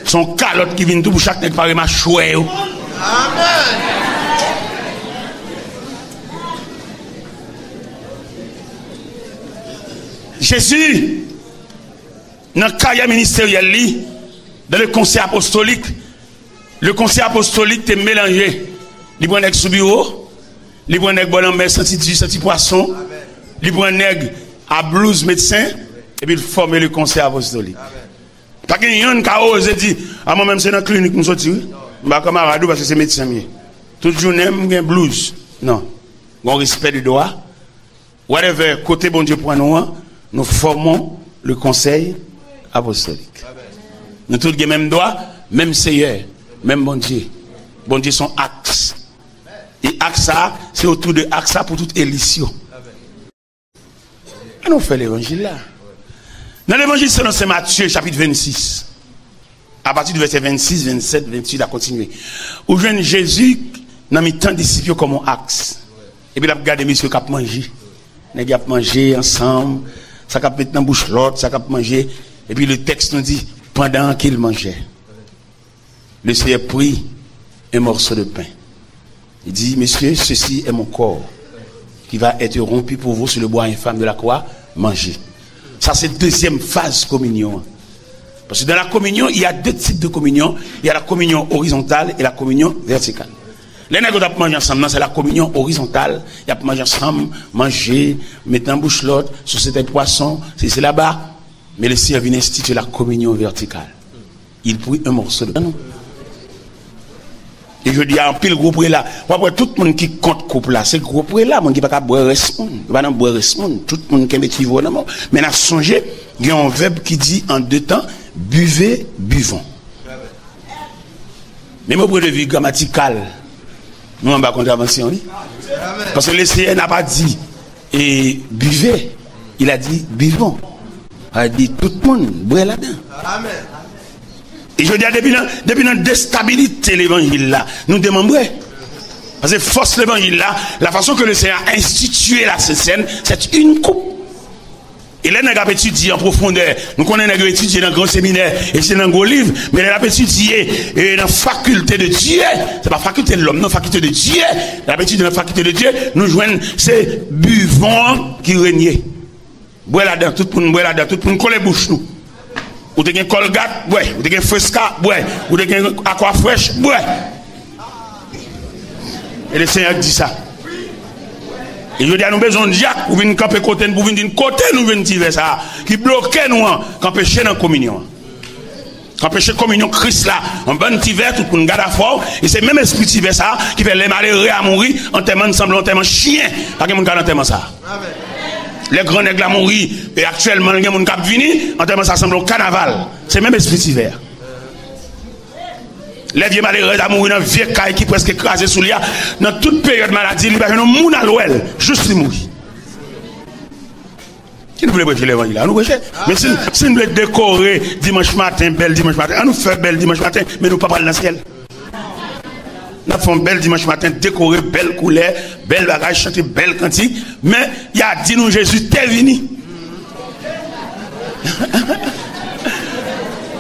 Si se yon kalòt ki vin tou, pou chak nèg pare machwè yo. Jezi, nan karyè ministeryèl li, dans le conseil apostolique, le conseil apostolique te melanje. Li pran nèg sou biwo, li pran nèg bò lanmè, santi di, santi pwason, li pran nèg a blouz medsen, epi l fòme le conseil apostolique. Pa gen yonn ka oze di, a mwen menm se nan klinik m soti wi. M pa kanmarad ou paske se medsen m ye. Tout jounen m gen blouz. Non. Gon respè de dwa. Whatever, kote Bondye pran nou an, nous formons le conseil apostolique. Nou tout gen menm dwa, menm Seyè, menm Bondye. Bondye se yon aks. E aks sa, se otou de aks sa pou tout elis yo. Ann nou fè levanjil la. Nan levanjil selon Sen Matye, chapit vennsis, apati de vèsè vennsis, vennsèt, vennwit, a kontinye. Ou jwenn Jezi nan mitan disip yo kòm yon aks. Epi l ap gade mesye k ap manje. Nèg y ap manje ansanm, sa k ap met nan bouch lòt, sa k ap manje. Epi le tèks nou di, pandan ke l manje, le Seyè pri un morceau de pain. Li di, messieurs, ceci est mon corps qui va être rompu pour vous sur le bois infâme de la croix, mangez. Sa se dezyèm faz kominyon an. Parce que dans la communion, il y a deux types de communion. Il y a la communion horizontale et la communion verticale. Lè nèg yo t ap manje ansanm nan, se la communion horizontale. Y ap manje ansanm, manje, met nan bouch lòt, sou se tèt pwason, se se laba. Men le Seyè vin enstitye la communion verticale. Il prit un morceau de pain. E jodi a, anpil gwo prela, w ap wè tout moun ki kont koup la, se gwo prela, moun ki pa ka bwè rès moun. Yo pa nan bwè rès moun. Tout moun kenbe ti vo nan men w. Men n ap sonje, gen yon vèb ki di an de tan, buvez, buvons. Menm o pwen de vi gramatikal, nou anba kontravansyon, wi. Paske le Seyè n'a pa di, e, buvez, il a dit, buvons. Sa vle di tout moun bwè ladan. E jodi a, depi nan, depi nan destabilite levanjil la, nou demanbre. Paske fòs levanjil la, la façon que le Seigneur a institué la Sainte Seine, c'est une coupe. E lè nèg ap etidye an pwofondè, nou konnen nèg yo etidye nan gran seminè, etidye nan gwo liv, men lè l ap etidye e nan fakilte de Dye, se pa fakilte lòm, non, fakilte de Dye, lè l ap etidye nan fakilte de Dye, nou jwenn se bivon an ki renye. Bwè ladan, tout moun bwè ladan, tout moun kole bouch nou. Ou te gen Colgate, bwè. Ou te gen Fresca, bwè. Ou te gen Aquafresh, bwè. E le Senyè di sa. E jodi a nou bezwen yon dyak pou vin kanpe kote n, pou vin di n kote nou jwenn ti vè sa a, ki bloke nou an, k anpeche n an kominyon an. K anpeche kominyon Kris la, yon bann ti vè, tout moun gad afè w, e se menm espri ti vè sa a ki fè lè malere a mouri, antèman n sanble antèman chen, pa gen moun k al antèman sa a. Lè gran nèg la mouri, e aktyèlman gen moun k ap vini, antèman sa a sanble yon kanaval. Se menm espri ti vè a. Lè vye malerèz la mouri nan vye kay ki prèske kraze sou li a, nan tout peryòd maladi, li pa jwenn yon moun al wè l, jis li mouri. Si nou vle preche levanjil la, nou preche. Men si, si nou vle dekore dimanch maten, bèl dimanch maten, an nou fè bèl dimanch maten, men nou pa pral nan syèl. N ap fè yon bèl dimanch maten, dekore, bèl koulè, bèl bagay, chante bèl kantik, men y a di nou Jezi te vini.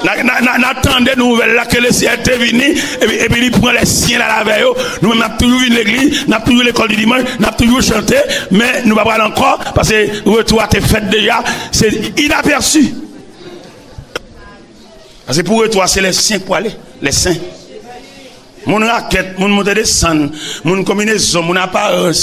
N a, n a, n a, n a tande nouvèl la ke le Senyè te vini, epi, epi li pran lè syen l al avè yo. Nou menm, n ap toujou vin legliz, n ap toujou lekòl di dimanch, n ap toujou chante, men nou pa pral ankò, paske retou a te fèt deja, se inapèsi. Paske pou retou a, se lè syen k pwale, lè sen. Moun rakèt, moun monte desann, moun konbinezon, moun aparans,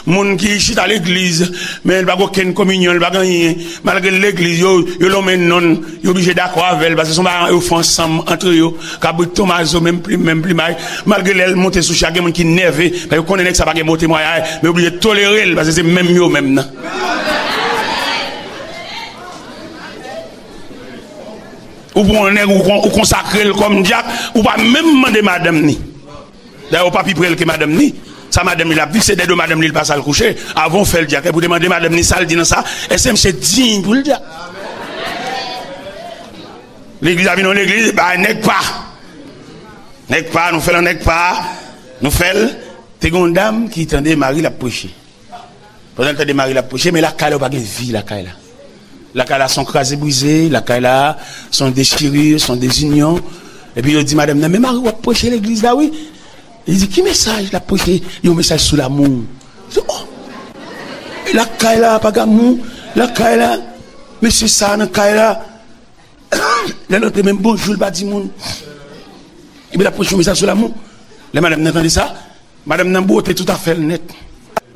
moun ki chita legliz, men li pa gen okenn kominyon, li pa gen anyen. Malgre l legliz, yo, yo lonmen non l, yo oblije dakò avè l, paske se yon bagay yo fè ansanm antre yo. Kabrit Tomazo, menm plim, menm plimay. Malgre lè l monte sou chè a, gen moun ki nève, paske yo konnen nèg sa pa gen bon temwayaj, men yo oblije tolere l, paske se menm yo menm nan. Ou pran yon nèg, ou kon-, ou konsakre l kòm dyak, ou pa menm mande madanm ni. Dayè, ou pa pi pre l ke madanm ni. Sa madanm li l ap viv, se dèdo madanm li l pase al kouche. Avan w fè l dyak, epi w te mande madanm ni sa l di nan sa, èske misye diy pou l dyak? Legliz la vin yon legliz, bay nèg pa. Nèg pa, nou fè l an nèg pa, nou fè l. Te gen yon dam ki tande mari l ap preche. Pandan l tande mari l ap preche, men lakay la, yo pa gen vi lakay la. Lakay la se yon kraze brize, lakay la se yon dechirure, se yon dezinyon. Epi yo di madanm nan, "Men mari w ap preche legliz la, wi." Li di, "Ki mesaj l ap preche?" "Yon mesaj sou lamou." Li di, "Oh! Lakay la, pa gen amou. Lakay la, mesye sa nan kay la." Lè l antre, menm bonjou, l pa di moun. Epi l ap preche yon mesaj sou lamou. Lè madanm nan tande sa, madanm nan bwote tout afè l nèt.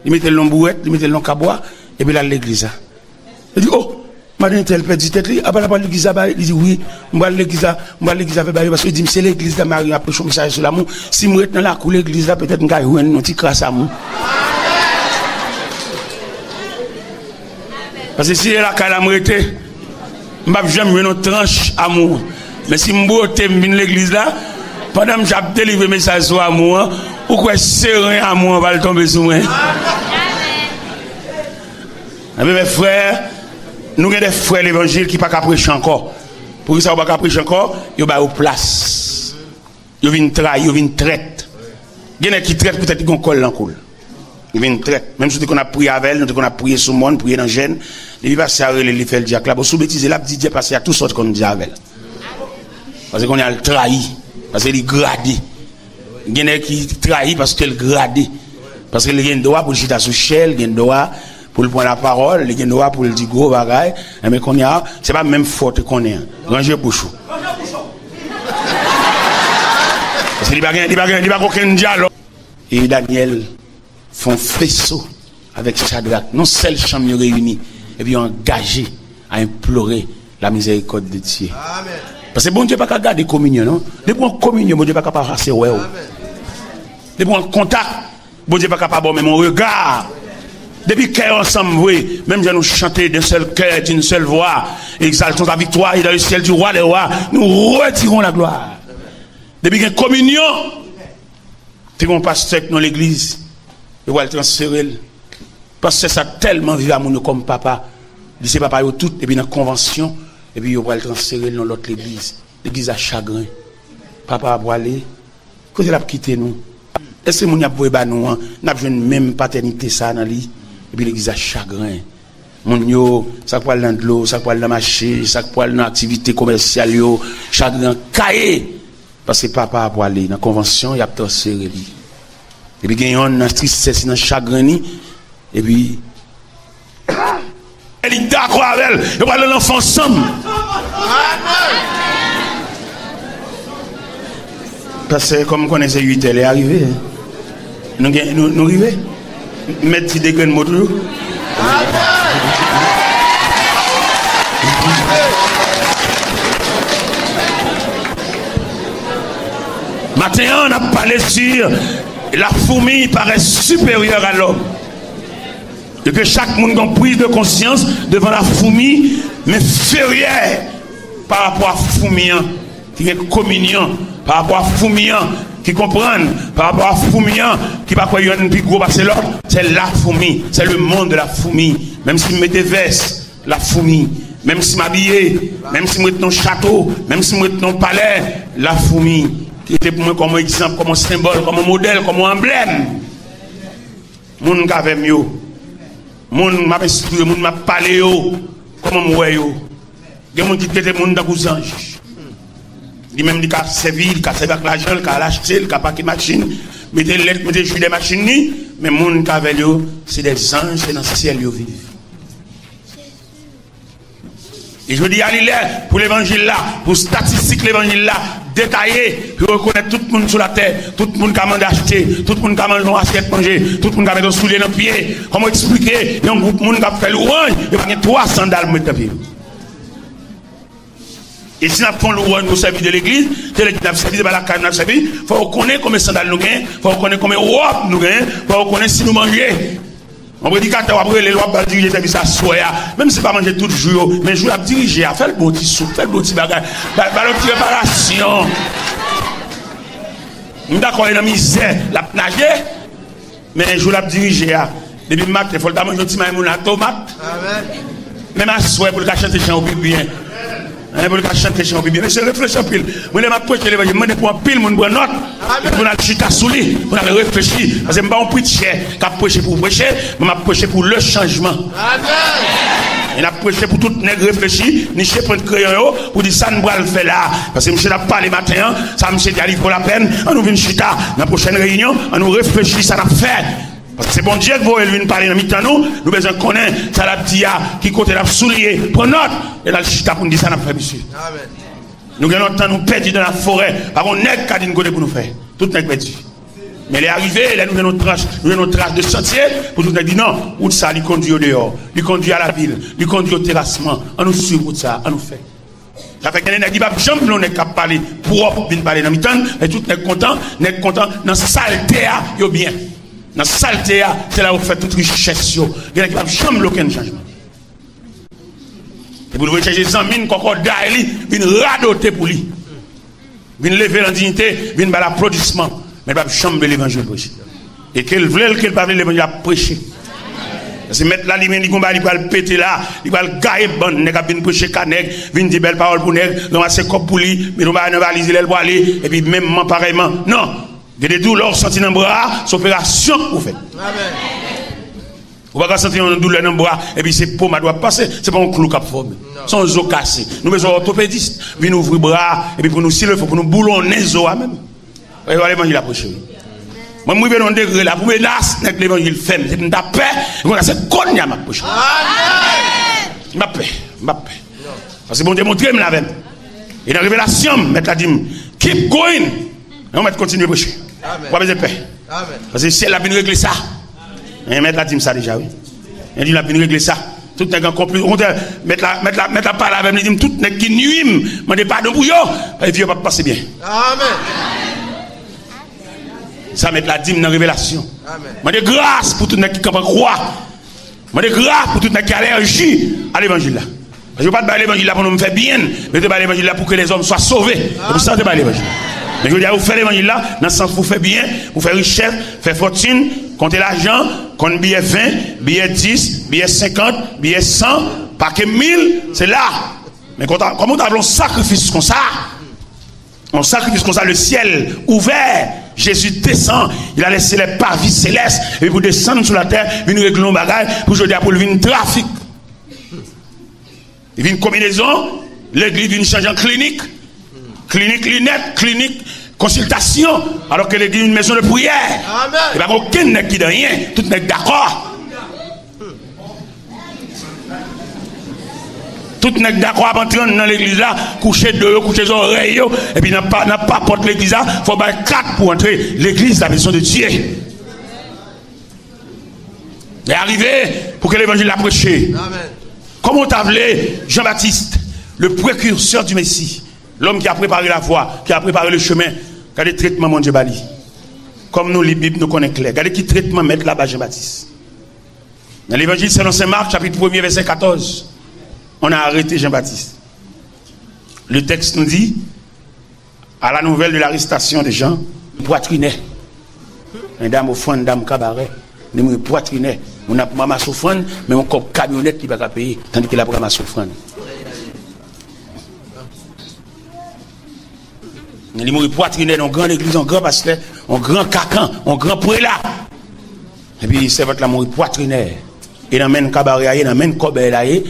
Li mete l nan bouwèt, li mete l nan kabwa, epi l al legliz la. Li di, "Oh, madan entèl pèdi tèt li, apa l ap al legliz la ba li?" Li di, "Wi, m pral legliz la, m pral legliz la fè ba yo, paske yo di m se legliz la mari m ap preche yon mesaj sou lamou. Si m ret nan lakou legliz la, petèt m ka jwenn yon ti kras amou." Paske si se lakay la m rete, m p ap janm jwenn yon tranch amou. Men si m bwote, m vin legliz la, pandan m j ap delivre mesaj sou amou an, ou kwè seren amou an pral tonbe sou mwen? Enben, men frè, nou gen de frè levanjil ki pa ka preche ankò. Poukisa yo pa ka preche ankò? Yo ba yo plas. Yo vin trayi, yo vin trèt. Gen nèg ki trèt poutèt li gen kòl nan kou l. Li vin trèt. Menm si w te konn ap priye avè l, nou te konn ap priye sou mòn, priye nan jèn, depi pastè a rele l, li fè l dyak la, bon, si w betize, l ap di dye pastè a tou sa w te konn di avè l. Paske kounye a l trayi, paske li grade. Gen nèg ki trayi paske l grade. Paske li gen dwa pou l chita sou chè, li gen dwa pou l pran lapawòl, li gen dwa pou l di gwo bagay. Enben, kounye a, se pa menm fwa w te konnen an. Ranje bouch ou. Paske li pa gen, li pa gen, li pa gen okenn dyalòg. E Danyèl fè yon feso avèk Chadrak. Nan yon sèl chanm yo reyini. Epi yo angaje a enplore la mizèrikòd de Dye. Paske Bondye pa ka gade kominyon, non. Depi w an kominyon, Bondye pa ka pa pase wè w. Depi w an kontak, Bondye pa ka pa ba w menm yon rega. Depi kè yo ansanm vre, menm jan nou chante d'un seul cœur, d'une seule voix, exaltons ta victoire, et dans le ciel du roi des rois, nous retirons la gloire. Depi gen kominyon, te gen yon pastè k nan legliz, yo pral transfere l. Pastè sa tèlman viv a moun yo kòm papa, li se papa yo tout, epi nan konvansyon, epi yo pral transfere l nan lòt legliz. Legliz la chagren. Papa a pwale, kote l ap kite nou? Èske moun y ap voye ba nou an, n ap jwenn menm patènite sa a nan li? Epi legliz la chagren. Moun yo, sa k pral nan dlo, sa k pral nan mache, sa k pral nan aktivite komèsyal yo, chagren an kaye. Paske papa a pwale nan konvansyon, y ap transfere li. Epi gen yonn nan tristès li, nan chagren li, epi li dakò avè l, yo pral nan lanfè ansanm. Pastè, kòm m konnen se uit è, lè a rive. Nou gen, nou, nou rive? M mèt di de grenn mo toujou. Maten an, n ap pale sur la fourmi paraît supérieure à l'homme. E ke chak moun gen yon priz de konsyans devan la fourmi, men enferyè pa rapò a foumi an, ki gen kominyon, pa rapò a foumi an, ki konprann, pa rapò a foumi an, ki pa kwè yonn pi gwo pase lòt. C'est la fourmi, c'est le monde de la fourmi. Menm si m mete vès, la fourmi. Menm si m abiye, menm si m ret nan yon chato, menm si m ret nan yon palè, la fourmi. Ki rete pou mwen kòm yon egzanp, kòm yon senbòl, kòm yon modèl, kòm yon anblèm. Moun k avè m yo, moun m ap enspire, moun m ap pale yo, kòman m wè yo? Gen moun ki trete moun tankou zanj. Li menm li ka sèvi, li ka sèvi ak lajan, li ka al achte, li ka pake machin, mete lèt, mete jwi dèyè machin li, men moun k avè l yo, se de zanj, se nan syèl yo viv. E jodi a, li lè pou levanjil la, pou estatistik levanjil la detaye, pou yo rekonèt tout moun sou latè, tout moun ka mande achte, tout moun ka manje yon asyèt manje, tout moun ka mete yon soulye nan pye. Kòman w eksplike yon gwoup moun k ap fè lwanj, yo pa gen twa sandal pou met nan pye yo? E si n ap fè yon lwanj, nou sèvi de legliz, se legliz n ap sèvi, se pa lakay nou n ap sèvi, fò yo konnen konbyen sandal nou gen, fò yo konnen konbyen wòb nou gen, fò yo konnen si nou manje. Yon predikatè w ap rele l, w ap ba l dirije sèvis aswè a. Menm si l pa manje tout jou yo, men jou l ap dirije a, fè l bon ti soup, fè l bon ti bagay. Ba, ba l yon ti reparasyon. M dakò, li nan mizè, l ap naje, men jou l ap dirije a, depi maten, fò l ta manje yon ti may moun ak tomat. Menm aswè, pou l ka chante chan yo pi byen. Hein, pou l ka chante chan yo pi byen. Mesye, reflechi anpil. Mwen, lè m ap preche levanjil, m mande pou anpil moun pran nòt. Epi pou n al chita sou li, pou n al reflechi. Paske m pa yon preacher k ap preche pou preche, men m ap preche pou le changement. E n ap preche pou tout nèg reflechi, niche pwent kreyon yo, pou di sa n pral fè la. Paske misye t ap pale maten an, sa misye di a li vo lapèn, ann nou vin chita nan pwochèn reyinyon, ann nou reflechi sa n ap fè. Paske se Bondye k voye l vin pale nan mitan nou, nou bezwen konnen sa l ap di a, ki kote l ap souliye, pran nòt, e n al chita pou n di sa n ap fè, mesye. Nou gen lontan nou pèdi dan la forè, pa gon nèg ka di n kote pou nou fè. Tout nèg pèdi. Men lè a rive, lè nou jwenn yon tranch, nou jwenn yon tras de santye, pou tout nèg di non, wout sa li kondui yo deyò, li kondui a lavil, li kondui o terasman, ann nou swiv wout sa, ann nou fè. Sa fè gen de nèg ki p ap janm vle yon nèg k ap pale pwòp vin pale nan mitan n, men tout nèg kontan, nèg kontan nan salte a, yo byen. Nan salte a, se la yo fè tout richès yo. Gen nèg ki p ap janm vle okenn chanjman. Epi l vle chèche zanmi n, kòkòday li, vin radote pou li. Vin leve l an diyite, vin ba l aplodisman. Men l p ap janm vle levanjil preche. E ke l vle l, ke l pa vle, levanjil ap preche. Paske mèt la, li menm, li gon bagay li pral pete la, li pral gaye bann nèg ap vin preche ka nèg, vin di bèl pawòl pou nèg, ranmase kòb pou li, mete yon bagay nan valiz li lè l pwale, epi menmman, parèyman. Non! Gen de doulè w santi nan bra a, se operasyon pou w fè. Ou pa ka santi yon doulè nan bra, epi se pomad w ap pase, se pa yon klou k ap fòme. Se yon zo kase. Nou bezwen òtopedis, vin ouvri bra a, epi pou nou, si l fo, pou nou boulonnen zo a menm. E wè levanjil la preche, wi. Mwen, m rive nan yon degre la, pou menas nèg levanjil fè m, se pou m ta pè, e konsa se kounye a m ap preche. M ap pè, m ap pè. Paske Bondye montre m l avè m. E nan revelasyon m, mèt la di m, keep going. Non, mèt kontinye preche. Ou pa bezwen pè. Paske syèl la vin regle sa. Men mèt la di m sa deja, wi. Li di l ap vin regle sa. Tout nèg an konplis. Okontrè, mèt la, mèt la, mèt la pale avè m, li di m, tout nèg ki nui m, mande padon pou yo, epi yo p ap pase byen. Sa mèt la di m nan revelasyon. Mande gras pou tout nèg ki kanpe an kwa. Mande gras pou tout nèg ki alèji a levanjil la. Paske yo pa t bay levanjil la pou nou fè byen, men yo te bay levanjil la pou ke lèzòm swa sove. Se pou sa yo te bay levanjil la. Men jodi a, yo fè levanjil la nan sans pou fè byen, pou fè richès, fè fòtin, konte lajan, konn biyè ven, biyè dis, biyè senkant, biyè san, pake mil, se la. Men kòman w ta vle yon sakrifis konsa? Un sacrifice comme ça, le ciel ouvert, Jésus descend, il a laissé les parvis célestes, epi pou desann sou latè, vin regle yon bagay, pou jodi a pou l vin trafik. Li vin konbinezon, legliz vin chanje an klinik. Klinik linèt, klinik konsiltasyon, alòske legliz yon mezon de priyè. Amen. E pa gen okenn nèg ki dan anyen, tout nèg dakò. Tout nèg dakò ap antre nan legliz la, kouche do yo, kouche zòrèy yo, epi nan pa, nan papòt legliz la, fò bay kat pou antre. Legliz, la maison de Dieu. Lè a rive pou ke levanjil la preche. Amen. Kòman w ta vle Jean-Baptiste, le précurseur du Messie, l'homme qui a préparé la voie, qui a préparé le chemin, gade tretman Bondye ba li. Kòm nou li Bib, nou konnen klè. Gade ki tretman Mèt la ba Jean-Baptiste. Nan Levanjil selon Sen Mak, chapit premye, vèsè katòz, on a arrêté Jean-Baptiste. Le texte nous dit, à la nouvelle de l'arrestation de Jean, pwatrinè. Yon dam ofrann, dam kabarè. Li mouri pwatrinè. Moun ap ranmase ofrann, men yon kòb kamyonèt li pa ka peye, tandike l ap ranmase ofrann. Li mouri pwatrinè nan yon gran legliz, yon gran pastè, yon gran kakan, yon gran prela. Epi sèvant la mouri pwatrinè. E nan men kabarè a ye, nan men kòbèy la ye.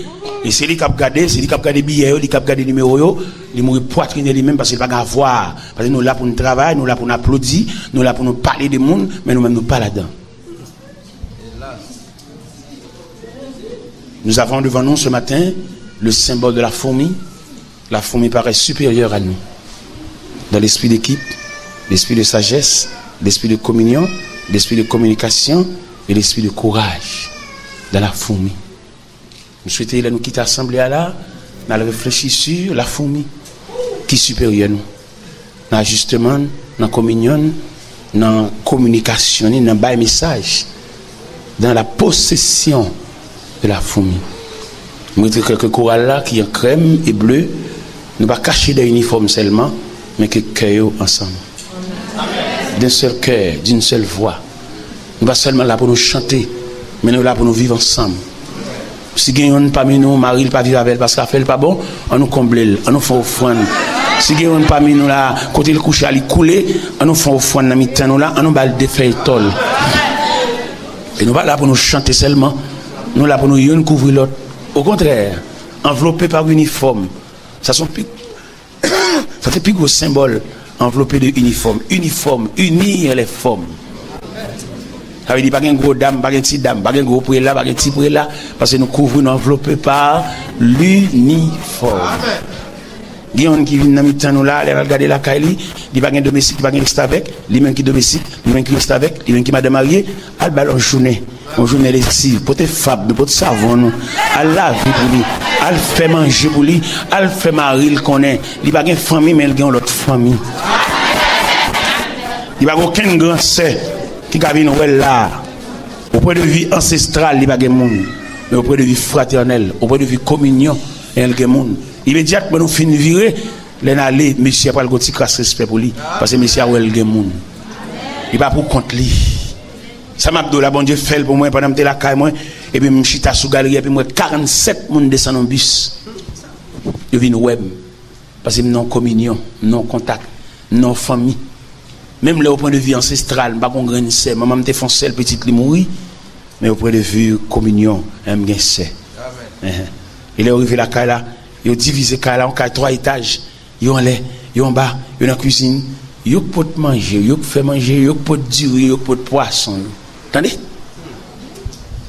E se li k ap gade, se li k ap gade biyè yo, li k ap gade nimewo yo. Li mouri pwatrinè li menm paske li pa gen avwa. Paske nou la pou n travay, nou la pou n aplodi, nou la pou nou pale de moun, men nou menm nou pa ladan. Nous avons devant nous ce matin le symbole de la fourmi. La fourmi paraît supérieure à nous. Dans l'esprit d'équipe, l'esprit de sagesse, l'esprit de communion, l'esprit de communication et l'esprit de courage. Dans la fourmi. M swete lè nou kite asanble a la, n al reflechi sou la fourmi ki siperyè nou. Nan ajisteman n, nan kominyon n, nan kominikasyon ni, nan bay mesaj, dans la possession de la fourmi. Mwen te kwè ke koral la ki an krèm e ble, nou pa kache dèyè inifòm sèlman, men ke kè yo ansanm. D'un seul cœur, d'une seule voix. Nou pa sèlman la pou nou chante, men nou la pou nou viv ansanm. Si gen yonn pami nou, mari l pa viv avè l paske afè l pa bon, an nou konble l, an nou fè ofrann. Si gen yonn pami nou la, kote l kouche a, li koule, an nou fè ofrann nan mitan nou la, an nou ba l de fèy tòl. E nou pa la pou nou chante sèlman, nou la pou nou youn kouvri lòt. Okontrè, anvlope pa inifòm. Sa se yon pi Sa se pi gwo senbòl, anvlope de inifòm. Inifòm, unir les formes. Sa vle di pa gen gwo dam, pa gen ti dam, pa gen gwo prela, pa gen ti prela, paske nou kouvri, nou anvlope pa linifòm. Gen youn ki vin nan mitan nou la, lè n al gade lakay li, li pa gen domestik, li pa gen restavèk, li menm ki domestik, li menm ki restavèk, li menm ki madanm marye, al ba l yon jounen. Yon jounen lekti, pote fab nou, pote savon nou, al lave pou li, al fè manje pou li, al fè mari l konnen li pa gen fanmi, men l gen yon lòt fanmi. Li pa gen okenn gran sè ki ka vin wè l la. Au point de vue ancestral, li pa gen moun. Men au point de vue fraternel, au point de vue kominyon, li gen moun. Imedyatman nou fin vire, lè n ale, mesye a pral gen yon ti kras respè pou li, paske mesye a wè l gen moun. Li pa pou kont li. Sa m ap di w la, Bondye fè l pou mwen pandan m te lakay mwen, epi m chita sou galri, epi m wè karannsèt moun desann yon bis. Yo vin wè m. Paske m nan yon kominyon, m nan yon kontak, m nan yon fanmi. Menm lè, au point de vue ancestral, m pa gen yon grenn sè. Manman m te fè yon sèl pitit, li mouri. Men au point de vue kominyon, m gen sè. Enhen. E lè yo rive lakay la, yo divize kay la, yon kay twa etaj. Yo anlè, yo anba, yo nan kwizin. Yo k pot manje, yo k fè manje, yo k pot diri, yo k pot pwason yo. Tande?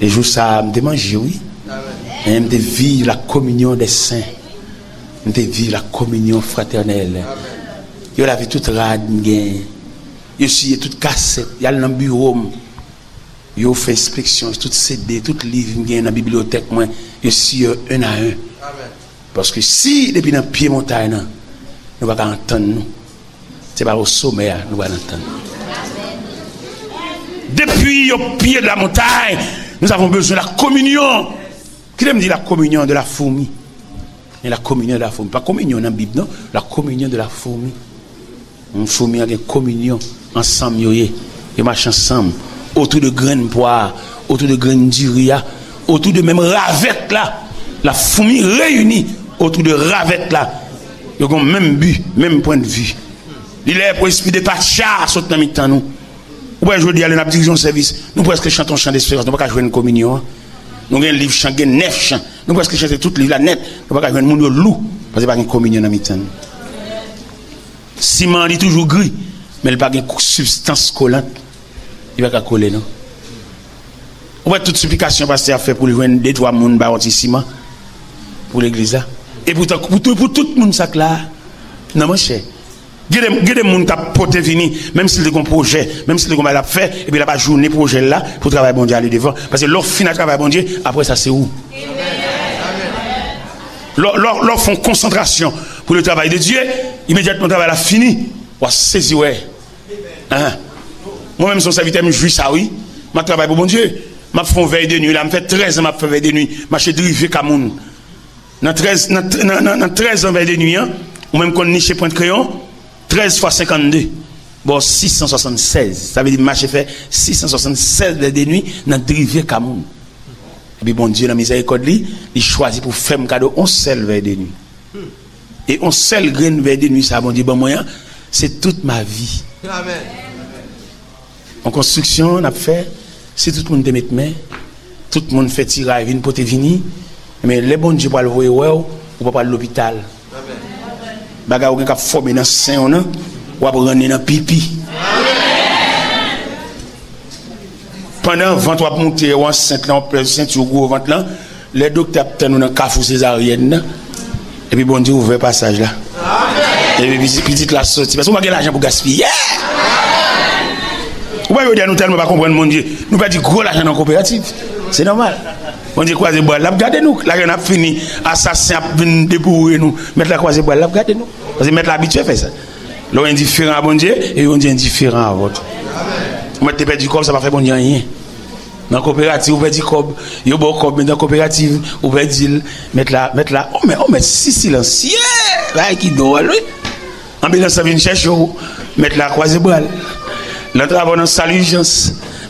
E jou sa a, m te manje, wi. Men m te viv la communion des saints. M te viv la communion fraternelle. Yo lave tout rad m genyen. Yo siye tout kasèt. Y al nan biwo m. Yo fè enspeksyon, tout C D, tout liv m genyen nan bibliyotèk mwen, yo siye yo un à un. Paske si depi nan pye montay nan, nou pa ka antann nou, se pa o somè a nou pral antann nou. Depuis au pied de la montagne, nous avons besoin de la communion. Kite m di la communion de la fourmi. Men la communion de la fourmi. Pa kominyon nan Bib, non. La communion de la fourmi. Yon foumi an gen kominyon, ansanm yo ye. Yo mache ansanm, otou de grenn pwa a, otou de grenn diri a, otou de menm ravèt la. La foumi reyini otou de ravèt la. Yo gen menm bi, menm pwennvi. Li lè pou espri de patya sot nan mitan nou. Ou wè jodi a, lè n ap dirije yon sèvis, nou prèske chante yon chan desperans, nou pa ka jwenn kominyon an. Nou gen liv chan, gen nèf chan. Nou prèske chante tout liv la nèt. Nou pa ka jwenn moun yo lou. Paske pa gen kominyon nan mitan nou. Siman an, li toujou gri, men li pa gen sibstans kolant. Li pa ka kole, non. Ou wè tout siplikasyon pastè a fè pou l jwenn de twa moun ba yon ti siman pou legliz la. E poutan, pou tout, pou tout moun sa k la, non, monchè. Gen de, gen de moun k ap pote vini, menm si l te gen pwojè, menm si l te gen bagay l ap fè, epi l ap ajounen pwojè l la pou travay Bondye ale devan. Paske lè w fin ak travay Bondye, apre sa se ou. Lè, lè, lè w fè yon konsantrasyon pou le travail de Dieu, imedyatman travay la fini, w a sezi wè. Hein? Mwen menm se yon sèvitè, m jwi sa wi. M ap travay pou Bondye. M ap fè yon vèy de nwi la, m fè trèz an m ap fè vèy de nwi. M achte drive ka moun. Nan trèz, nan, nan, nan, nan trèz an vèy de nwi an, ou menm konn niche pwent kreyon, trèz fwa senkannde, ba w sis san swasannsèz. Sa vle di m mache fè sis san swasannsèz vèy de nwi nan drive ka moun. Epi Bondye nan mizèrikòd li, li chwazi pou fè m kado yon sèl vèy de nwi. E yon sèl grenn vèy de nwi sa Bondye ban mwen an, se tout ma vi. Amèn. Yon konstriksyon n ap fè, si tout moun te met men, tout moun fè tiray, vin pote vini, men lè Bondye pral voye wè w, ou pa pral lopital. Bagay ou gen k ap fòme nan sen w nan, w ap rannen nan pipi. Pandan vant w ap moute, ou ansent lan, w ap pèdi senti w gwo vant lan, lè doktè ap tann ou nan kafou sezaryèn nan, epi Bondye ouvè pasaj la. Epi pitit, pitit la soti. Paske ou pa gen lajan pou gaspiye. Ou pa jodi a nou tèlman pa konprann Bondye. Nou pèdi gwo lajan nan koperativ. Se nòmal. Bondye kwaze bra l, l ap gade nou. Lajan n ap fini. Asasen ap vin deboure nou. Mèt la kwaze bra l, l ap gade nou. Paske mèt la abitye fè sa. Lè w endiferan a Bondye, e Bondye endiferan avè w tou. Ou mèt te pèdi kòb, sa pa fè Bondye anyen. Nan koperativ, ou pèdi kòb, yo ba w kòb, men nan koperativ, ou pèdi l, mèt la, mèt la, o mèt, o mèt si silansye, bagay ki dwòl, wi. Anbilans lan vin chèche w, mèt la kwaze bra l. Nan travay w nan sal ijans,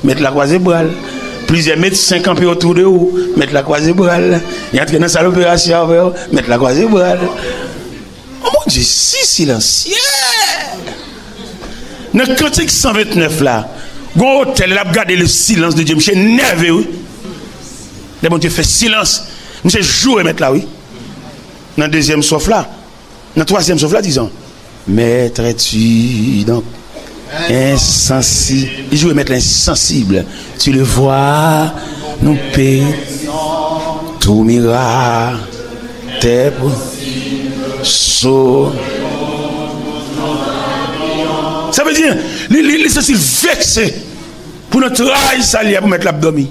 mèt la kwaze bra l. Plizyè medsen kanpe otou de ou, mèt la kwaze bra l. Y antre nan sal operasyon avè w, mèt la kwaze bra l. O Bondye si silansye! Nan Kantik san ventnèf la, gon otè l ap gade le silence de Dieu. Misye nève, wi. Lè Bondye fè silans, misye joure mèt la, wi. Nan dezyèm swaf la, nan twazyèm swaf la, dizon. Maître, tu donc insensible. Li joure mèt la insensible. Tu le vois, nous payons tout miracle. Tè pou so. Sa vle di, li, li, li santi l vekse pou nan tray sa li a pou mèt la ap dòmi.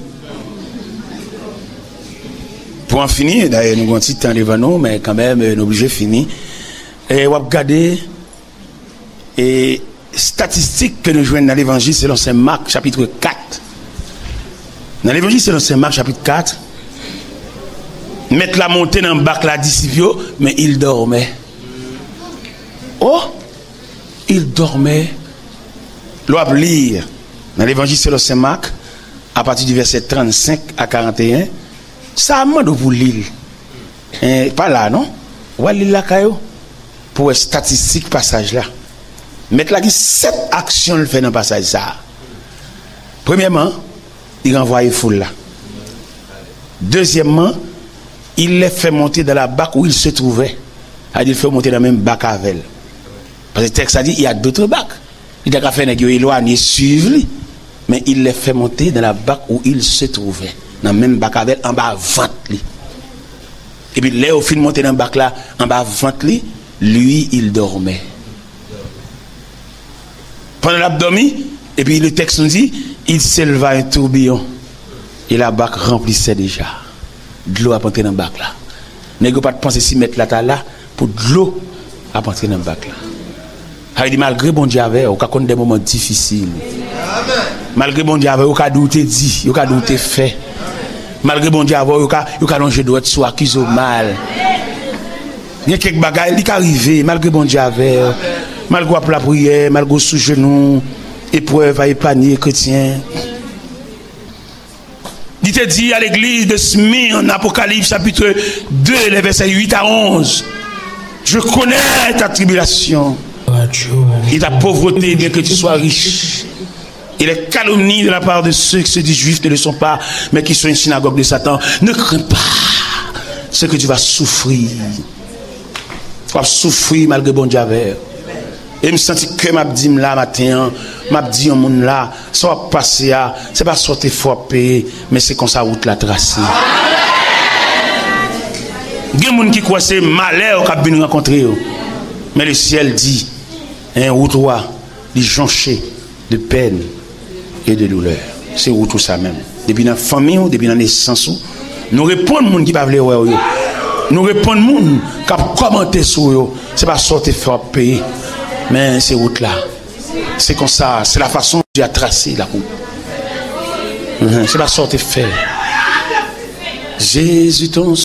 Pou an fini, dayè nou gon ti tan devan nou, men kanmenm, nou oblije fini. E w ap gade, e statistik ke nou jwenn nan Levanjil selon Sen Mak, chapit kat. Nan Levanjil selon Sen Mak, chapit kat, mèt la monte nan bak la, disip yo, men il dormait. Oh, il dormait. Lè w ap li nan Levanjil selon Sen Mak, apati di vèsè trannsenk a karanteyen, sa a mande w pou li l. Eh, pa la non. W al li l lakay ou pou w wè estatistik pasaj la. Mèt la gen sèt aksyon l fè nan pasaj sa a. Premyèman, li ranvwaye foul la. Dezyèmman, il les fait monter dans la barque où ils se trouvaient. Sa vle di l fè yo monte nan menm bak avè l. Paske tèks la di, il y a d'autres barques. Li ta ka fè nèg yo elwanye swiv li. Men il les fait monter dans la barque où ils se trouvaient. Nan menm bak avè l, anba vant li. Epi lè yo fin monte nan bak la, anba vant li, lui, il dormait. Pandan l ap dòmi, epi le texte nous dit, il s'éleva un tourbillon, et la barque remplissait déjà. Dlo ap antre nan bak la. Nèg yo pa t panse si mèt la ta la pou dlo ap antre nan bak la. Sa vle di, malgre Bondye avè w, ou ka konn de moman difisil. Malgre Bondye avè w, yo ka di w te di, yo ka di w te fè. Malgre Bondye avè w, yo ka, yo ka lonje dwèt sou w, akize w mal. Gen kèk bagay, li ka rive, malgre Bondye avè w. Malgre w ap lapriyè, malgre w sou jenou, eprèv pa epanye kretyen. Li te di a legliz de Smyrne, Apocalypse chapitre deux, les versets huit à onze, je connais ta tribulation et ta pauvreté, bien que tu sois riche. Et les calomnies de la part de ceux qui se disent juifs ne le sont pas, mais qui sont une synagogue de Satan. Ne crains pas ce que tu vas souffrir. W ap soufri malgre Bondye avè w. E m santi kè m ap di m la maten an, m ap di yon moun la, sa w ap pase a, se pa sa w te fè w ap peye, men se konsa wout la trase. Gen moun ki kwè se malè yo k ap vin rankontre yo. Men le syèl di, en, wout ou a, li jonche de pèn e de doulè. Se wout ou sa menm. Depi nan fanmi w, depi nan nesans ou, nou reponn moun ki pa vle wè w yo. Nou reponn moun k ap kòmante sou w yo. Se pa sa w te fè w ap peye. Men se wout la. Se konsa, c'est la façon Dieu a tracé la route. Mhm. Se pa sa w te fè. Jésus ton